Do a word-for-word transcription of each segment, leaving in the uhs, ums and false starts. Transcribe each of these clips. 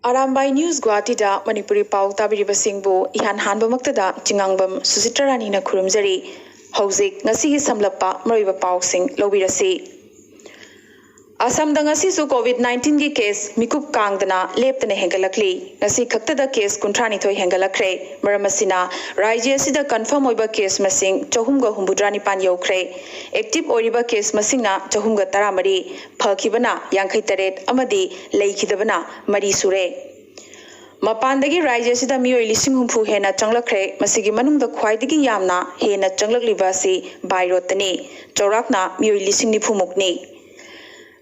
Arambai news ꯒꯨꯋꯥꯍꯥꯇꯤꯗ Manipuri ꯄꯥꯎ ꯇꯥꯕꯤꯔꯤꯕꯁꯤꯡꯕꯨ ꯏꯍꯥꯟ ꯍꯥꯟꯕꯃꯛꯇꯗ ꯆꯤꯉꯥꯡꯕꯝ ꯁꯨꯆꯤꯇ꯭ꯔ ꯔꯥꯅꯤꯅ ꯈꯨꯔꯨꯝꯖꯔꯤ꯫ ꯍꯧꯖꯤꯛ ꯉꯁꯤꯒꯤ ꯁꯝꯂꯞꯄ ꯃꯔꯨꯑꯣꯏꯕ ꯄꯥꯎꯁꯤꯡ ꯂꯧꯕꯤꯔꯁꯤ꯫ ꯑꯁꯥꯝꯗ ꯉꯁꯤꯁꯨ ꯀꯣꯚꯤꯗ ꯅꯥꯏꯟꯇꯤꯟꯒꯤ ꯀꯦꯁ ꯃꯤꯀꯨꯞ ꯀꯥꯡꯗꯅ ꯂꯦꯞꯇꯅ ꯍꯦꯟꯒꯠꯂꯛꯂꯤ꯫ ꯉꯁꯤ ꯈꯛꯇꯗ ꯀꯦꯁ ꯀꯨꯟꯊ꯭ꯔꯥ ꯅꯤꯊꯣꯏ ꯍꯦꯟꯒꯠꯂꯛꯈ꯭ꯔꯦ꯫ ꯃꯔꯝ ꯑꯁꯤꯅ ꯔꯥꯖ꯭ꯌ ꯑꯁꯤꯗ ꯀꯟꯐꯥꯔꯝ ꯑꯣꯏꯕ ꯀꯦꯁ ꯃꯁꯤꯡ ꯆꯍꯨꯝꯒ ꯍꯨꯝꯐꯨꯇꯔꯥ ꯅꯤꯄꯥꯟ ꯌꯧꯈ꯭ꯔꯦ꯫ ꯑꯦꯛꯇꯤꯚ ꯑꯣꯏꯔꯤꯕ ꯀꯦꯁ ꯃꯁꯤꯡꯅ ꯆꯍꯨꯝꯒ ꯇꯔꯥꯃꯔꯤ, ꯐꯈꯤꯕꯅ ꯌꯥꯡꯈꯩ ꯇꯔꯦꯠ ꯑꯃꯗꯤ ꯂꯩꯈꯤꯗꯕꯅ ꯃꯔꯤ ꯁꯨꯔꯦ꯫ ꯃꯄꯥꯟꯗꯒꯤ ꯔꯥꯖ꯭ꯌ ꯑꯁꯤꯗ ꯃꯤꯑꯣꯏ ꯂꯤꯁꯤꯡ ꯍꯨꯝꯐꯨ ꯍꯦꯟꯅ ꯆꯪꯂꯛꯈ꯭ꯔꯦ꯫ ꯃꯁꯤꯒꯤ ꯃꯅꯨꯡꯗ ꯈ꯭ꯋꯥꯏꯗꯒꯤ ꯌꯥꯝꯅ ꯍꯦꯟꯅ ꯆꯪꯂꯛꯂꯤꯕ ꯑꯁꯤ ꯕꯥꯏ ꯔꯣꯗꯇꯅꯤ꯫ ꯆꯥꯎꯔꯥꯛꯅ ꯃꯤꯑꯣꯏ ꯂꯤꯁꯤꯡ ꯅꯤꯐꯨꯃꯨꯛꯅꯤ꯫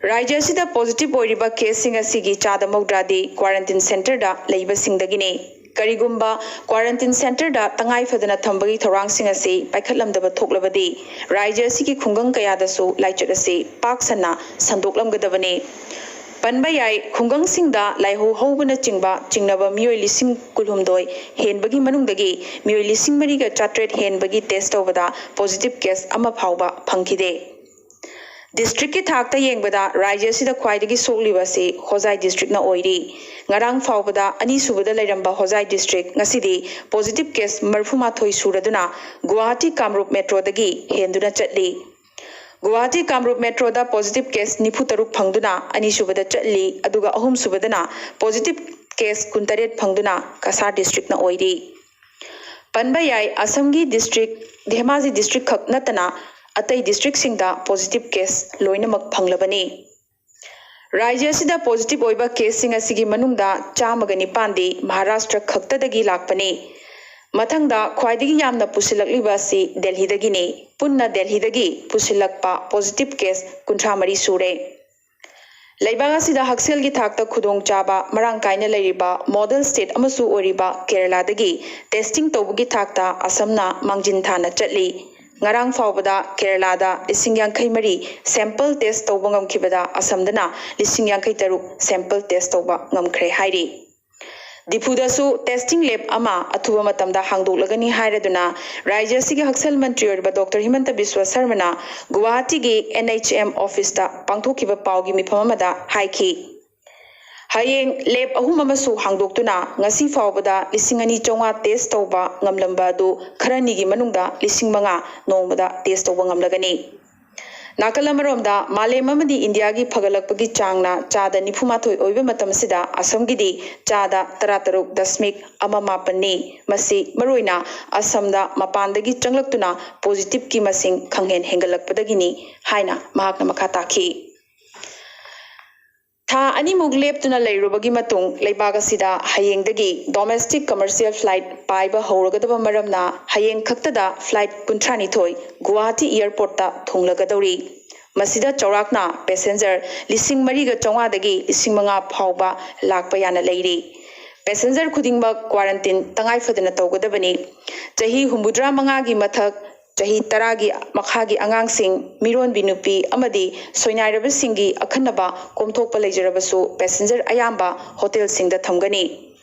ꯔꯥꯖ꯭ꯌ ꯑꯁꯤꯗ ꯄꯣꯖꯤꯇꯤꯚ ꯑꯣꯏꯔꯤꯕ ꯀꯦꯁꯁꯤꯡ ꯑꯁꯤꯒꯤ ꯆꯥꯗ ꯃꯧꯗ꯭ꯔꯥꯗꯤ ꯀ꯭ꯋꯥꯔꯟꯇꯤꯟ ꯁꯦꯟꯇꯔꯗ ꯂꯩꯕꯁꯤꯡꯗꯒꯤꯅꯤ꯫ ꯀꯔꯤꯒꯨꯝꯕ ꯀ꯭ꯋꯥꯔꯟꯇꯤꯟ ꯁꯦꯟꯇꯔꯗ ꯇꯉꯥꯏ ꯐꯗꯅ ꯊꯝꯕꯒꯤ ꯊꯧꯔꯥꯡꯁꯤꯡ ꯑꯁꯤ ꯄꯥꯏꯈꯠꯂꯝꯗꯕ ꯊꯣꯛꯂꯕꯗꯤ ꯔꯥꯖ꯭ꯌ ꯑꯁꯤꯒꯤ ꯈꯨꯡꯒꯪ ꯀꯌꯥꯗꯁꯨ ꯂꯥꯏꯆꯠ ꯑꯁꯤ ꯄꯥꯛ ꯁꯟꯅ ꯁꯟꯗꯣꯛꯂꯝꯒꯗꯕꯅꯤ꯫ ꯄꯟꯕ ꯌꯥꯏ, ꯈꯨꯡꯒꯪꯁꯤꯡꯗ ꯂꯥꯏꯍꯧ ꯍꯧꯕꯅꯆꯤꯡꯕ ꯆꯤꯡꯅꯕ ꯃꯤꯑꯣꯏ ꯂꯤꯁꯤꯡ ꯀꯨꯟꯍꯨꯝꯗꯣꯏ ꯍꯦꯟꯕꯒꯤ ꯃꯅꯨꯡꯗꯒꯤ ꯃꯤꯑꯣꯏ ꯂꯤꯁꯤꯡ ꯃꯔꯤꯒ ꯆꯥꯇ꯭ꯔꯦꯠ ꯍꯦꯟꯕꯒꯤ ꯇꯦꯁ ꯇꯧꯕꯗ ꯄꯣꯖꯤꯇꯤꯚ ꯀꯦꯁ ꯑꯃ ꯐꯥꯎꯕ ꯐꯪꯈꯤꯗꯦ꯫ ꯗꯤꯁꯇ꯭ꯔꯤꯛꯀꯤ ꯊꯥꯛꯇ ꯌꯦꯡꯕꯗ ꯔꯥꯖ꯭ꯌ ꯑꯁꯤꯗ ꯈ꯭ꯋꯥꯏꯗꯒꯤ ꯁꯣꯛꯂꯤꯕ ꯑꯁꯤ ꯍꯣꯖꯥꯏ ꯗꯤꯁꯇ꯭ꯔꯤꯛꯅ ꯑꯣꯏꯔꯤ꯫ ꯉꯔꯥꯡ ꯐꯥꯎꯕꯗ ꯑꯅꯤꯁꯨꯕꯗ ꯂꯩꯔꯝꯕ ꯍꯣꯖꯥꯏ ꯗꯤꯁꯇ꯭ꯔꯤꯛ ꯉꯁꯤꯗꯤ ꯄꯣꯖꯤꯇꯤꯚ ꯀꯦꯁ ꯃꯔꯤꯐꯨꯃꯥꯊꯣꯏ ꯁꯨꯔꯗꯨꯅ ꯒꯨꯋꯥꯍꯥꯇꯤ ꯀꯥꯃꯔꯨꯞ ꯃꯦꯇ꯭ꯔꯣꯗꯒꯤ ꯍꯦꯟꯗꯨꯅ ꯆꯠꯂꯤ꯫ ꯒꯨꯋꯥꯍꯥꯇꯤ ꯀꯥꯃꯔꯨꯞ ꯃꯦꯇ꯭ꯔꯣꯗ ꯄꯣꯖꯤꯇꯤꯚ ꯀꯦꯁ ꯅꯤꯐꯨ ꯇꯔꯨꯛ ꯐꯪꯗꯨꯅ ꯑꯅꯤꯁꯨꯕꯗ ꯆꯠꯂꯤ, ꯑꯗꯨꯒ ꯑꯍꯨꯝꯁꯨꯕꯗꯅ ꯄꯣꯖꯤꯇꯤꯚ ꯀꯦꯁ ꯀꯨꯟꯇꯔꯦꯠ ꯐꯪꯗꯨꯅ ꯀꯁꯥꯔ ꯗꯤꯁꯇ꯭ꯔꯤꯛꯅ ꯑꯣꯏꯔꯤ꯫ ꯄꯟꯕ ꯌꯥꯏ, ꯑꯁꯥꯝꯒꯤ ꯗꯤꯁꯇ꯭ꯔꯤꯛ ꯙꯦꯃꯥꯖꯤ ꯗꯤꯁꯇ꯭ꯔꯤꯛ ꯈꯛ ꯅꯠꯇꯅ ꯑꯇꯩ ꯗꯤꯁꯇ꯭ꯔꯤꯛꯁꯤꯡꯗ ꯄꯣꯖꯤꯇꯤꯚ ꯀꯦꯁ ꯂꯣꯏꯅꯃꯛ ꯐꯪꯂꯕꯅꯤ꯫ ꯔꯥꯖ꯭ꯌ ꯑꯁꯤꯗ ꯄꯣꯖꯤꯇꯤꯚ ꯑꯣꯏꯕ ꯀꯦꯁꯁꯤꯡ ꯑꯁꯤꯒꯤ ꯃꯅꯨꯡꯗ ꯆꯥꯝꯃꯒ ꯅꯤꯄꯥꯟꯗꯤ ꯃꯍꯥꯔꯥꯁꯇ꯭ꯔ ꯈꯛꯇꯗꯒꯤ ꯂꯥꯛꯄꯅꯤ꯫ ꯃꯊꯪꯗ ꯈ꯭ꯋꯥꯏꯗꯒꯤ ꯌꯥꯝꯅ ꯄꯨꯁꯤꯜꯂꯛꯂꯤꯕ ꯑꯁꯤ ꯗꯦꯜꯍꯤꯗꯒꯤꯅꯤ꯫ ꯄꯨꯟꯅ ꯗꯦꯜꯍꯤꯗꯒꯤ ꯄꯨꯁꯤꯜꯂꯛꯄ ꯄꯣꯖꯤꯇꯤꯚ ꯀꯦꯁ ꯀꯨꯟꯊ꯭ꯔꯥ ꯃꯔꯤ ꯁꯨꯔꯦ꯫ ꯂꯩꯕꯥꯛ ꯑꯁꯤꯗ ꯍꯛꯁꯦꯜꯒꯤ ꯊꯥꯛꯇ ꯈꯨꯗꯣꯡꯆꯥꯕ ꯃꯔꯥꯡ ꯀꯥꯏꯅ ꯂꯩꯔꯤꯕ ꯃꯣꯗꯦꯜ ꯁ꯭ꯇꯦꯠ ꯑꯃꯁꯨ ꯑꯣꯏꯔꯤꯕ ꯀꯦꯔꯂꯥꯗꯒꯤ ꯇꯦꯁꯇꯤꯡ ꯇꯧꯕꯒꯤ ꯊꯥꯛꯇ ꯑꯁꯥꯝꯅ ꯃꯥꯡꯖꯤꯟ ꯊꯥꯅ ꯆꯠꯂꯤ꯫ ꯉꯔꯥꯡ ꯐꯥꯎꯕꯗ ꯀꯦꯔꯂꯥꯗ ꯂꯤꯁꯤꯡ ꯌꯥꯡꯈꯩ ꯃꯔꯤ ꯁꯦꯝꯄꯜ ꯇꯦꯁ ꯇꯧꯕ ꯉꯝꯈꯤꯕꯗ ꯑꯁꯥꯝꯗꯅ ꯂꯤꯁꯤꯡ ꯌꯥꯡꯈꯩ ꯇꯔꯨꯛ ꯁꯦꯝꯄꯜ ꯇꯦꯁ ꯇꯧꯕ ꯉꯝꯈ꯭ꯔꯦ ꯍꯥꯏꯔꯤ꯫ ꯗꯤꯐꯨꯗꯁꯨ ꯇꯦꯁꯇꯤꯡ ꯂꯦꯕ ꯑꯃ ꯑꯊꯨꯕ ꯃꯇꯝꯗ ꯍꯥꯡꯗꯣꯛꯂꯒꯅꯤ ꯍꯥꯏꯔꯗꯨꯅ ꯔꯥꯖ꯭ꯌ ꯑꯁꯤꯒꯤ ꯍꯛꯁꯦꯜ ꯃꯟꯇ꯭ꯔꯤ ꯑꯣꯏꯔꯤꯕ doctor ꯍꯤꯃꯟꯇ Visva ꯁꯔꯃꯅ ꯒꯨꯋꯥꯍꯥꯇꯤꯒꯤ and H M ꯑꯣꯐꯤꯁꯇ ꯄꯥꯡꯊꯣꯛꯈꯤꯕ ꯄꯥꯎꯒꯤ ꯃꯤꯐꯝ ꯑꯃꯗ ꯍꯥꯏꯈꯤ꯫ ꯍꯌꯦꯡ ꯂꯦꯕ ꯑꯍꯨꯝ ꯑꯃꯁꯨ ꯍꯥꯡꯗꯣꯛꯇꯨꯅ ꯉꯁꯤ ꯐꯥꯎꯕꯗ ꯂꯤꯁꯤꯡ ꯑꯅꯤ ꯆꯥꯝꯃꯉꯥ ꯇꯦꯁ ꯇꯧꯕ ꯉꯝꯂꯝꯕ ꯑꯗꯨ ꯈꯔꯅꯤꯒꯤ ꯃꯅꯨꯡꯗ ꯂꯤꯁꯤꯡ ꯃꯉꯥ ꯅꯣꯡꯃꯗ ꯇꯦꯁ ꯇꯧꯕ ꯉꯝꯂꯒꯅꯤ꯫ ꯅꯥꯀꯜ ꯑꯃꯔꯣꯝꯗ ꯃꯥꯂꯦꯝ ꯑꯃꯗꯤ ꯏꯟꯗꯤꯌꯥꯒꯤ ꯐꯒꯠꯂꯛꯄꯒꯤ ꯆꯥꯡꯅ ꯆꯥꯗ ꯅꯤꯐꯨ ꯃꯥꯊꯣꯏ ꯑꯣꯏꯕ ꯃꯇꯝ ꯑꯁꯤꯗ ꯑꯁꯝꯒꯤꯗꯤ ꯆꯥꯗ ꯇꯔꯥ ꯇꯔꯨꯛ ꯗꯁꯃꯤꯛ ꯑꯃ ꯃꯥꯄꯟꯅꯤ꯫ ꯃꯁꯤ ꯃꯔꯨꯑꯣꯏꯅ ꯑꯁꯝꯗ ꯃꯄꯥꯟꯗꯒꯤ ꯆꯪꯂꯛꯇꯨꯅ ꯄꯣꯖꯤꯇꯤꯚꯀꯤ ꯃꯁꯤꯡ ꯈꯪꯍꯦꯟ ꯍꯦꯟꯒꯠꯂꯛꯄꯗꯒꯤꯅꯤ ꯍꯥꯏꯅ ꯃꯍꯥꯛꯅ ꯃꯈꯥ ꯇꯥꯈꯤ꯫ ꯊꯥ ꯑꯅꯤꯃꯨꯛ ꯂꯦꯞꯇꯨꯅ ꯂꯩꯔꯨꯕꯒꯤ ꯃꯇꯨꯡ ꯂꯩꯕꯥꯛ ꯑꯁꯤꯗ ꯍꯌꯦꯡꯗꯒꯤ ꯗꯣꯃꯦꯁꯇꯤꯛ ꯀꯃꯔꯁꯤꯌꯦꯜ ꯐ꯭ꯂꯥꯏꯠ ꯄꯥꯏꯕ ꯍꯧꯔꯒꯗꯕ ꯃꯔꯝꯅ ꯍꯌꯦꯡ ꯈꯛꯇꯗ ꯐ꯭ꯂꯥꯏꯠ ꯀꯨꯟꯊ꯭ꯔꯥꯅꯤꯊꯣꯏ ꯒꯨꯋꯥꯍꯥꯇꯤ ꯑꯦꯌꯔꯄꯣꯔꯠꯇ ꯊꯨꯡꯂꯒꯗꯧꯔꯤ꯫ ꯃꯁꯤꯗ ꯆꯥꯎꯔꯥꯛꯅ ꯄꯦꯁꯦꯟꯖꯔ ꯂꯤꯁꯤꯡ ꯃꯔꯤꯒ ꯆꯥꯝꯃꯉꯥꯗꯒꯤ ꯂꯤꯁꯤꯡ ꯃꯉꯥ ꯐꯥꯎꯕ ꯂꯥꯛꯄ ꯌꯥꯅ ꯂꯩꯔꯤ꯫ ꯄꯦꯁꯦꯟꯖꯔ ꯈꯨꯗꯤꯡꯃꯛ ꯀ꯭ꯋꯥꯔꯟꯇꯤꯟ ꯇꯉꯥꯏ ꯐꯗꯅ ꯇꯧꯒꯗꯕꯅꯤ꯫ ꯆꯍꯤ ꯍꯨꯝꯐꯨꯇꯔꯥ ꯃꯉꯥꯒꯤ ꯃꯊꯛ, ꯆꯍꯤ ꯇꯔꯥꯒꯤ ꯃꯈꯥꯒꯤ ꯑꯉꯥꯡꯁꯤꯡ, ꯃꯤꯔꯣꯟꯕꯤ ꯅꯨꯄꯤ ꯑꯃꯗꯤ ꯁꯣꯏꯅꯥꯏꯔꯕꯁꯤꯡꯒꯤ ꯑꯈꯟꯅꯕ ꯀꯣꯝꯊꯣꯛꯄ ꯂꯩꯖꯔꯕꯁꯨ ꯄꯦꯁꯦꯟꯖꯔ ꯑꯌꯥꯝꯕ ꯍꯣꯇꯦꯜꯁꯤꯡꯗ ꯊꯝꯒꯅꯤ꯫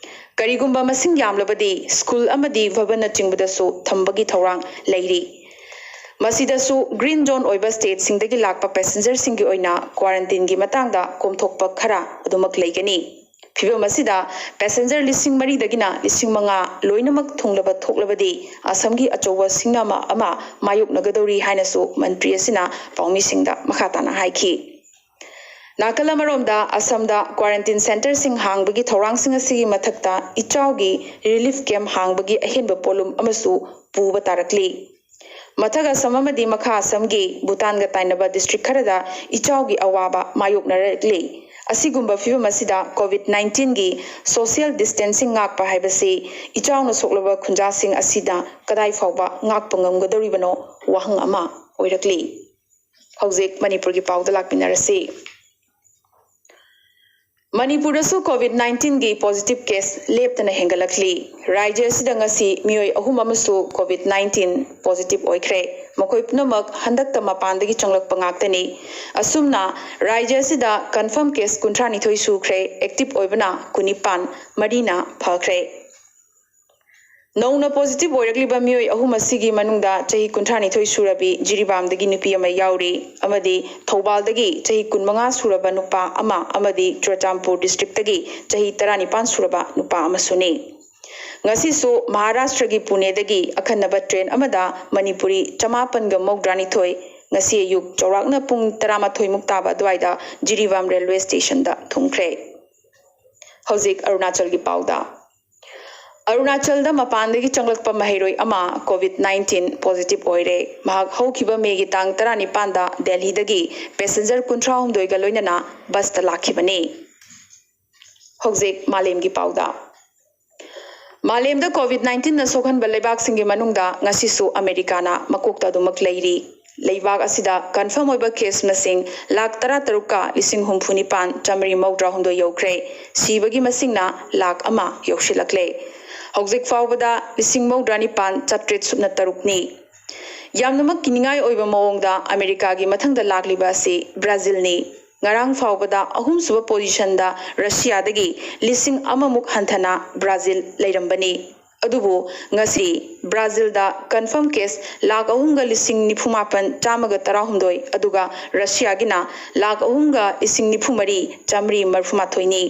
ꯀꯔꯤꯒꯨꯝꯕ ꯃꯁꯤꯡ ꯌꯥꯝꯂꯕꯗꯤ ꯁ꯭ꯀꯨꯜ ꯑꯃꯗꯤ ꯚꯕꯟꯅꯆꯤꯡꯕꯗꯁꯨ ꯊꯝꯕꯒꯤ ꯊꯧꯔꯥꯡ ꯂꯩꯔꯤ꯫ ꯃꯁꯤꯗꯁꯨ ꯒ꯭ꯔꯤꯟ ꯖꯣꯟ ꯑꯣꯏꯕ ꯁ꯭ꯇꯦꯠꯁꯤꯡꯗꯒꯤ ꯂꯥꯛꯄ ꯄꯦꯁꯦꯟꯖꯔꯁꯤꯡꯒꯤ ꯑꯣꯏꯅ ꯀ꯭ꯋꯥꯔꯟꯇꯤꯟꯒꯤ ꯃꯇꯥꯡꯗ ꯀꯣꯝꯊꯣꯛꯄ ꯈꯔ ꯑꯗꯨꯃꯛ ꯂꯩꯒꯅꯤ꯫ ꯐꯤꯚꯝ ꯑꯁꯤꯗ ꯄꯦꯁꯦꯟꯖꯔ ꯂꯤꯁꯤꯡ ꯃꯔꯤꯗꯒꯤꯅ ꯂꯤꯁꯤꯡ ꯃꯉꯥ ꯂꯣꯏꯅꯃꯛ ꯊꯨꯡꯂꯕ ꯊꯣꯛꯂꯕꯗꯤ ꯑꯁꯝꯒꯤ ꯑꯆꯧꯕ ꯁꯤꯡꯅꯕ ꯑꯃ ꯃꯥꯌꯣꯛꯅꯒꯗꯧꯔꯤ ꯍꯥꯏꯅꯁꯨ ꯃꯟꯇ꯭ꯔꯤ ꯑꯁꯤꯅ ꯄꯥꯎꯃꯤꯁꯤꯡꯗ ꯃꯈꯥ ꯇꯥꯅ ꯍꯥꯏꯈꯤ꯫ ꯅꯥꯀꯜ ꯑꯃꯔꯣꯝꯗ ꯑꯁꯝꯗ ꯀ꯭ꯋꯥꯔꯟꯇꯤꯟ ꯁꯦꯟꯇꯔꯁꯤꯡ ꯍꯥꯡꯕꯒꯤ ꯊꯧꯔꯥꯡꯁꯤꯡ ꯑꯁꯤꯒꯤ ꯃꯊꯛꯇ ꯏꯆꯥꯎꯒꯤ ꯔꯤꯂꯤꯐ ꯀꯦꯝꯞ ꯍꯥꯡꯕꯒꯤ ꯑꯍꯦꯟꯕ ꯄꯣꯠꯂꯨꯝ ꯑꯃꯁꯨ ꯄꯨꯕ ꯇꯥꯔꯛꯂꯤ꯫ ꯃꯊꯛ ꯑꯁꯝ ꯑꯃꯗꯤ ꯃꯈꯥ ꯑꯁꯝꯒꯤ ꯚꯨꯇꯥꯟꯒ ꯇꯥꯏꯅꯕ ꯗꯤꯁꯇ꯭ꯔꯤꯛ ꯈꯔꯗ ꯏꯆꯥꯎꯒꯤ ꯑꯋꯥꯕ ꯃꯥꯌꯣꯛꯅꯔꯛꯂꯤ꯫ ꯑꯁꯤꯒꯨꯝꯕ ꯐꯤꯚꯝ ꯑꯁꯤꯗ ꯀꯣꯚꯤꯗ ꯅꯥꯏꯟꯇꯤꯟꯒꯤ ꯁꯣꯁꯤꯌꯦꯜ ꯗꯤꯁꯇꯦꯟꯁꯤꯡ ꯉꯥꯛꯄ ꯍꯥꯏꯕꯁꯤ ꯏꯆꯥꯎꯅ ꯁꯣꯛꯂꯕ ꯈꯨꯟꯖꯥꯁꯤꯡ ꯑꯁꯤꯗ ꯀꯗꯥꯏ ꯐꯥꯎꯕ ꯉꯥꯛꯄ ꯉꯝꯒꯗꯧꯔꯤꯕꯅꯣ ꯋꯥꯍꯪ ꯑꯃ ꯑꯣꯏꯔꯛꯂꯤ꯫ ꯍꯧꯖꯤꯛ ꯃꯅꯤꯄꯨꯔꯒꯤ ꯄꯥꯎꯗ ꯂꯥꯛꯃꯤꯟꯅꯔꯁꯤ꯫ ꯃꯅꯤꯄꯨꯔꯗꯁꯨ ꯀꯣꯚꯤꯗ ꯅꯥꯏꯟꯇꯤꯟꯒꯤ ꯄꯣꯖꯤꯇꯤꯚ ꯀꯦꯁ ꯂꯦꯞꯇꯅ ꯍꯦꯟꯒꯠꯂꯛꯂꯤ꯫ ꯔꯥꯖ꯭ꯌ ꯑꯁꯤꯗ ꯉꯁꯤ ꯃꯤꯑꯣꯏ ꯑꯍꯨꯝ ꯑꯃꯁꯨ ꯀꯣꯚꯤꯗ ꯅꯥꯏꯟꯇꯤꯟ ꯄꯣꯖꯤꯇꯤꯚ ꯑꯣꯏꯈ꯭ꯔꯦ꯫ ꯃꯈꯣꯏ ꯄꯨꯝꯅꯃꯛ ꯍꯟꯗꯛꯇ ꯃꯄꯥꯟꯗꯒꯤ ꯆꯪꯂꯛꯄ ꯉꯥꯛꯇꯅꯤ꯫ ꯑꯁꯨꯝꯅ ꯔꯥꯖ꯭ꯌ ꯑꯁꯤꯗ ꯀꯟꯐꯥꯔꯝ ꯀꯦꯁ ꯀꯨꯟꯊ꯭ꯔꯥꯅꯤꯊꯣꯏ ꯁꯨꯈ꯭ꯔꯦ, ꯑꯦꯛꯇꯤꯚ ꯑꯣꯏꯕꯅ ꯀꯨꯟꯅꯤꯄꯥꯟ, ꯃꯔꯤꯅ ꯐꯈ꯭ꯔꯦ꯫ ꯅꯧꯅ positive ꯑꯣꯏꯔꯛꯂꯤꯕ ꯃꯤꯑꯣꯏ ꯑꯍꯨꯝ ꯑꯁꯤꯒꯤ ꯃꯅꯨꯡꯗ ꯆꯍꯤ ꯀꯨꯟꯊ꯭ꯔꯥ ꯅꯤꯊꯣꯏ ꯁꯨꯔꯕꯤ ꯖꯤꯔꯤꯕꯥꯝꯗꯒꯤ ꯅꯨꯄꯤ ꯑꯃ ꯌꯥꯎꯔꯤ ꯑꯃꯗꯤ ꯊꯧꯕꯥꯜꯗꯒꯤ ꯆꯍꯤ ꯀꯨꯟꯃꯉꯥ ꯁꯨꯔꯕ ꯅꯨꯄꯥ ꯑꯃ ꯑꯃꯗꯤ ꯆꯨꯔꯆꯥꯟꯄꯨꯔ districtꯇꯒꯤ ꯆꯍꯤ ꯇꯔꯥꯅꯤꯄꯥꯟ ꯁꯨꯔꯕ ꯅꯨꯄꯥ ꯑꯃꯁꯨꯅꯤ꯫ ꯉꯁꯤꯁꯨ ꯃꯍꯥꯔꯥꯁꯇ꯭ꯔꯒꯤ ꯄꯨꯅꯦꯗꯒꯤ ꯑꯈꯟꯅꯕ train ꯑꯃꯗ ꯃꯅꯤꯄꯨꯔꯤ ꯆꯃꯥꯄꯟꯒ ꯃꯧꯗ꯭ꯔꯥꯅꯤꯊꯣꯏ ꯉꯁꯤ ꯑꯌꯨꯛ ꯆꯥꯎꯔꯥꯛꯅ ꯄꯨꯡ ꯇꯔꯥꯃꯥꯊꯣꯏ ꯃꯨꯛ ꯇꯥꯕ ꯑꯗꯨꯋꯥꯏꯗ ꯖꯤꯔꯤꯕꯥꯝ railway stationꯗ ꯊꯨꯡꯈ꯭ꯔꯦ꯫ ꯍꯧꯖꯤꯛ ꯑꯔꯨꯅꯥꯆꯜꯒꯤ ꯄꯥꯎꯗ꯫ ꯑꯔꯨꯅꯥꯆꯜꯗ ꯃꯄꯥꯟꯗꯒꯤ ꯆꯪꯂꯛꯄ ꯃꯍꯩꯔꯣꯏ ꯑꯃ COVID nineteen positive ꯑꯣꯏꯔꯦ꯫ ꯃꯍꯥꯛ ꯍꯧꯈꯤꯕ ꯃꯦꯒꯤ ꯇꯥꯡ ꯇꯔꯥꯅꯤꯄꯥꯟꯗ ꯗꯦꯜꯍꯤꯗꯒꯤ passenger ꯀꯨꯟꯊ꯭ꯔꯥꯍꯨꯝꯗꯣꯏꯒ ꯂꯣꯏꯅꯅ busꯇ ꯂꯥꯛꯈꯤꯕꯅꯤ꯫ ꯍꯧꯖꯤꯛ ꯃꯥꯂꯦꯝꯒꯤ ꯄꯥꯎꯗ꯫ ꯃꯥꯂꯦꯝꯗ COVID nineteenꯅ ꯁꯣꯛꯍꯟꯕ ꯂꯩꯕꯥꯛꯁꯤꯡꯒꯤ ꯃꯅꯨꯡꯗ ꯉꯁꯤꯁꯨ ꯑꯃꯦꯔꯤꯀꯥꯅ ꯃꯀꯣꯛꯇ ꯑꯗꯨꯃꯛ ꯂꯩꯔꯤ꯫ ꯂꯩꯕꯥꯛ ꯑꯁꯤꯗ confirm ꯑꯣꯏꯕ case ꯃꯁꯤꯡ ꯂꯥꯈ ꯇꯔꯥꯇꯔꯨꯛꯀ ꯂꯤꯁꯤꯡ ꯍꯨꯝꯐꯨ ꯅꯤꯄꯥꯟ ꯆꯥꯃꯔꯤ ꯃꯧꯗ꯭ꯔꯥꯍꯨꯝꯗꯣꯏ ꯌꯧꯈ꯭ꯔꯦ꯫ ꯁꯤꯕꯒꯤ ꯃꯁꯤꯡꯅ ꯂꯥꯈ ꯑꯃ ꯌꯧꯁꯤꯜꯂꯛꯂꯦ꯫ ꯍꯧꯖꯤꯛ ꯐꯥꯎꯕꯗ ꯂꯤꯁꯤꯡ ꯃꯧꯗ꯭ꯔꯥ ꯅꯤꯄꯥꯟ ꯆꯥꯇ꯭ꯔꯦꯠ ꯁꯨꯞꯅ ꯇꯔꯨꯛꯅꯤ꯫ ꯌꯥꯝꯅꯃꯛ ꯀꯤꯅꯤꯡꯉꯥꯏ ꯑꯣꯏꯕ ꯃꯑꯣꯡꯗ ꯑꯃꯦꯔꯤꯀꯥꯒꯤ ꯃꯊꯪꯗ ꯂꯥꯛꯂꯤꯕ ꯑꯁꯤ ꯕ꯭ꯔꯥꯖꯤꯜꯅꯤ꯫ ꯉꯔꯥꯡ ꯐꯥꯎꯕꯗ ꯑꯍꯨꯝꯁꯨꯕ positionꯗ ꯔꯁꯤꯌꯥꯗꯒꯤ ꯂꯤꯁꯤꯡ ꯑꯃꯃꯨꯛ ꯍꯟꯊꯅ ꯕ꯭ꯔꯥꯖꯤꯜ ꯂꯩꯔꯝꯕꯅꯤ꯫ ꯑꯗꯨꯕꯨ ꯉꯁꯤ ꯕ꯭ꯔꯥꯖꯤꯜꯗ confirm case ꯂꯥꯈ ꯑꯍꯨꯝꯒ ꯂꯤꯁꯤꯡ ꯅꯤꯐꯨ ꯃꯥꯄꯟ ꯆꯥꯝꯃꯒ ꯇꯔꯥꯍꯨꯝꯗꯣꯏ, ꯑꯗꯨꯒ ꯔꯁꯤꯌꯥꯒꯤꯅ ꯂꯥꯈ ꯑꯍꯨꯝꯒ ꯂꯤꯁꯤꯡ ꯅꯤꯐꯨ ꯃꯔꯤ ꯆꯥꯃꯔꯤ ꯃꯔꯤꯐꯨ ꯃꯥꯊꯣꯏꯅꯤ꯫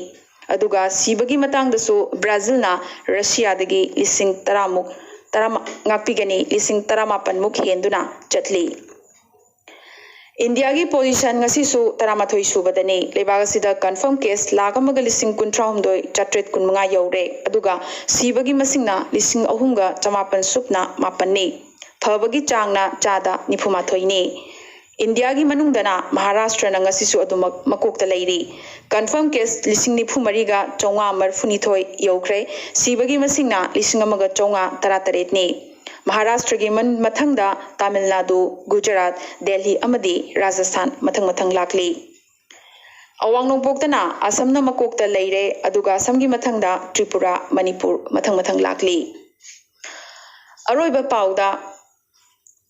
ꯑꯗꯨꯒ ꯁꯤꯕꯒꯤ ꯃꯇꯥꯡꯗꯁꯨ ꯕ꯭ꯔꯥꯖꯤꯜꯅ ꯔꯁꯤꯌꯥꯗꯒꯤ ꯂꯤꯁꯤꯡ ꯇꯔꯥꯃꯨꯛ, ꯇꯔꯥ ꯉꯥꯛꯄꯤꯒꯅꯤ, ꯂꯤꯁꯤꯡ ꯇꯔꯥꯃꯥꯄꯟꯃꯨꯛ ꯍꯦꯟꯗꯨꯅ ꯆꯠꯂꯤ꯫ ꯏꯟꯗꯤꯌꯥꯒꯤ position ꯉꯁꯤꯁꯨ ꯇꯔꯥꯃꯥꯊꯣꯏ ꯁꯨꯕꯗꯅꯤ꯫ ꯂꯩꯕꯥꯛ ꯑꯁꯤꯗ confirm case ꯂꯥꯈ ꯑꯃꯒ ꯂꯤꯁꯤꯡ ꯀꯨꯟꯊ꯭ꯔꯥꯍꯨꯝꯗꯣꯏ ꯆꯥꯇ꯭ꯔꯦꯠ ꯀꯨꯟꯃꯉꯥ ꯌꯧꯔꯦ, ꯑꯗꯨꯒ ꯁꯤꯕꯒꯤ ꯃꯁꯤꯡꯅ ꯂꯤꯁꯤꯡ ꯑꯍꯨꯝꯒ ꯆꯃꯥꯄꯟ ꯁꯨꯞꯅ ꯃꯥꯄꯟꯅꯤ꯫ ꯐꯕꯒꯤ ꯆꯥꯡꯅ ꯆꯥꯗ ꯅꯤꯐꯨ ꯃꯥꯊꯣꯏꯅꯤ꯫ ꯏꯟꯗꯤꯌꯥꯒꯤ ꯃꯅꯨꯡꯗꯅ ꯃꯍꯥꯔꯥꯁꯇ꯭ꯔꯅ ꯉꯁꯤꯁꯨ ꯑꯗꯨꯃꯛ ꯃꯀꯣꯛꯇ ꯂꯩꯔꯤ꯫ Confirm case ꯂꯤꯁꯤꯡ ꯅꯤꯐꯨ ꯃꯔꯤꯒ ꯆꯥꯝꯃꯉꯥ ꯃꯔꯤꯐꯨ ꯅꯤꯊꯣꯏ ꯌꯧꯈ꯭ꯔꯦ꯫ ꯁꯤꯕꯒꯤ ꯃꯁꯤꯡꯅ ꯂꯤꯁꯤꯡ ꯑꯃꯒ ꯆꯥꯝꯃꯉꯥ ꯇꯔꯥꯇꯔꯦꯠꯅꯤ꯫ ꯃꯍꯥꯔꯥꯁꯇ꯭ꯔꯒꯤ ꯃꯟ-, ꯃꯊꯪꯗ ꯇꯥꯃꯤꯜ ꯅꯥꯗꯨ, ꯒꯨꯖꯔꯥꯠ, ꯗꯦꯜꯍꯤ ꯑꯃꯗꯤ ꯔꯥꯖꯁꯊꯥꯟ ꯃꯊꯪ ꯃꯊꯪ ꯂꯥꯛꯂꯤ꯫ ꯑꯋꯥꯡ ꯅꯣꯡꯄꯣꯛꯇꯅ ꯑꯁꯝꯅ ꯃꯀꯣꯛꯇ ꯂꯩꯔꯦ, ꯑꯗꯨꯒ ꯑꯁꯝꯒꯤ ꯃꯊꯪꯗ ꯇ꯭ꯔꯤꯄꯨꯔꯥ, ꯃꯅꯤꯄꯨꯔ ꯃꯊꯪ ꯃꯊꯪ ꯂꯥꯛꯂꯤ꯫ ꯑꯔꯣꯏꯕ ꯄꯥꯎꯗ,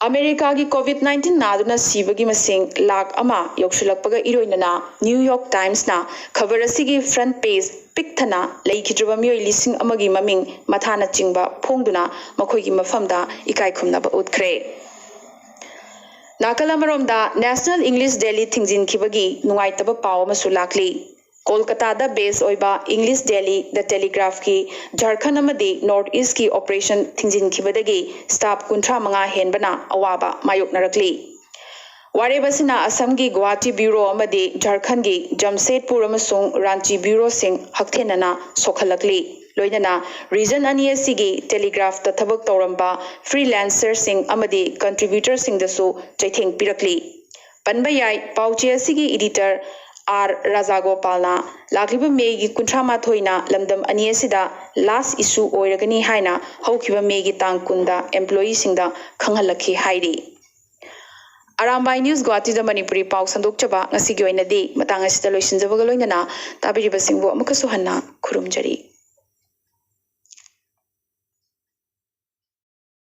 ꯑꯃꯦꯔꯤꯀꯥꯒꯤ ꯀꯣꯚꯤꯗ ꯅꯥꯏꯟꯇꯤꯟ ꯅꯥꯗꯨꯅ ꯁꯤꯕꯒꯤ ꯃꯁꯤꯡ ꯂꯥꯈ ꯑꯃ ꯌꯧꯁꯤꯜꯂꯛꯄꯒ ꯏꯔꯣꯏꯅꯅ ꯅ꯭ꯌꯨ ꯌꯣꯔꯛ ꯇꯥꯏꯝꯁꯅ ꯈꯕꯔ ꯑꯁꯤꯒꯤ ꯐ꯭ꯔꯟꯠ ꯄꯦꯖ ꯄꯤꯛ ꯊꯟꯅ ꯂꯩꯈꯤꯗ꯭ꯔꯕ ꯃꯤꯑꯣꯏ ꯂꯤꯁꯤꯡ ꯑꯃꯒꯤ ꯃꯃꯤꯡ ꯃꯊꯥꯅꯆꯤꯡꯕ ꯐꯣꯡꯗꯨꯅ ꯃꯈꯣꯏꯒꯤ ꯃꯐꯝꯗ ꯏꯀꯥꯏ ꯈꯨꯝꯅꯕ ꯎꯠꯈ꯭ꯔꯦ꯫ ꯅꯥꯀꯜ ꯑꯃꯔꯣꯝꯗ, ꯅꯦꯁꯅꯦꯜ ꯏꯪꯂꯤꯁ ꯗꯦꯂꯤ ꯊꯤꯡꯖꯤꯟꯈꯤꯕꯒꯤ ꯅꯨꯡꯉꯥꯏꯇꯕ ꯄꯥꯎ ꯑꯃꯁꯨ ꯂꯥꯛꯂꯤ꯫ ꯀꯣꯜꯀꯇꯥꯗ ꯕꯦꯁ ꯑꯣꯏꯕ ꯏꯪꯂꯤꯁ ꯗꯦꯂꯤ ꯗ ꯇꯦꯂꯤꯒ꯭ꯔꯥꯐꯀꯤ ꯖꯔꯈꯟ ꯑꯃꯗꯤ ꯅꯣꯔꯠ ꯏꯁꯀꯤ ꯑꯣꯄꯔꯦꯁꯟ ꯊꯤꯡꯖꯤꯟꯈꯤꯕꯗꯒꯤ ꯁ꯭ꯇꯥꯐ ꯀꯨꯟꯊ꯭ꯔꯥ ꯃꯉꯥ ꯍꯦꯟꯕꯅ ꯑꯋꯥꯕ ꯃꯥꯌꯣꯛꯅꯔꯛꯂꯤ꯫ ꯋꯥꯔꯦꯞ ꯑꯁꯤꯅ ꯑꯁꯝꯒꯤ ꯒꯨꯋꯥꯍꯥꯇꯤ ꯕ꯭ꯌꯨꯔꯣ ꯑꯃꯗꯤ ꯖꯔꯈꯟꯒꯤ ꯖꯝꯁꯦꯗꯄꯨꯔ ꯑꯃꯁꯨꯡ ꯔꯥꯟꯆꯤ ꯕ꯭ꯌꯨꯔꯣꯁꯤꯡ ꯍꯛꯊꯦꯟꯅꯅ ꯁꯣꯛꯍꯜꯂꯛꯂꯤ꯫ ꯂꯣꯏꯅꯅ ꯔꯤꯖꯟ ꯑꯅꯤ ꯑꯁꯤꯒꯤ ꯇꯦꯂꯤꯒ꯭ꯔꯥꯐꯇ ꯊꯕꯛ ꯇꯧꯔꯝꯕ ꯐ꯭ꯔꯤꯂꯦꯟꯁꯔꯁꯤꯡ ꯑꯃꯗꯤ ꯀꯟꯇ꯭ꯔꯤꯕ꯭ꯌꯨꯇꯔꯁꯤꯡꯗꯁꯨ ꯆꯩꯊꯦꯡ ꯄꯤꯔꯛꯂꯤ꯫ ꯄꯟꯕ ꯌꯥꯏ, ꯄꯥꯎꯆꯦ ꯑꯁꯤꯒꯤ ꯏꯗꯤꯇꯔ ꯑꯥꯔ ꯔꯥꯖꯥꯒꯣꯄꯥꯜꯅ ꯂꯥꯛꯂꯤꯕ ꯃꯦꯒꯤ ꯀꯨꯟꯊ꯭ꯔꯥ ꯃꯥꯊꯣꯏꯅ ꯂꯝꯗꯝ ꯑꯅꯤ ꯑꯁꯤꯗ ꯂꯥꯁ ꯏꯁꯨ ꯑꯣꯏꯔꯒꯅꯤ ꯍꯥꯏꯅ ꯍꯧꯈꯤꯕ ꯃꯦꯒꯤ ꯇꯥꯡ ꯀꯨꯟꯗ ꯑꯦꯝꯄ꯭ꯂꯣꯌꯤꯁꯤꯡꯗ ꯈꯪꯍꯜꯂꯛꯈꯤ ꯍꯥꯏꯔꯤ꯫ ꯑꯔꯥꯝꯕꯥꯏ ꯅ꯭ꯌꯨꯁ ꯒꯨꯋꯥꯍꯥꯇꯤꯗ ꯃꯅꯤꯄꯨꯔꯤ ꯄꯥꯎ ꯁꯟꯗꯣꯛꯆꯕ ꯉꯁꯤꯒꯤ ꯑꯣꯏꯅꯗꯤ ꯃꯇꯥꯡ ꯑꯁꯤꯗ ꯂꯣꯏꯁꯤꯟꯖꯕꯒ ꯂꯣꯏꯅꯅ ꯇꯥꯕꯤꯔꯤꯕꯁꯤꯡꯕꯨ ꯑꯃꯨꯛꯀꯁꯨ ꯍꯟꯅ ꯈꯨꯔꯨꯝꯖꯔꯤ꯫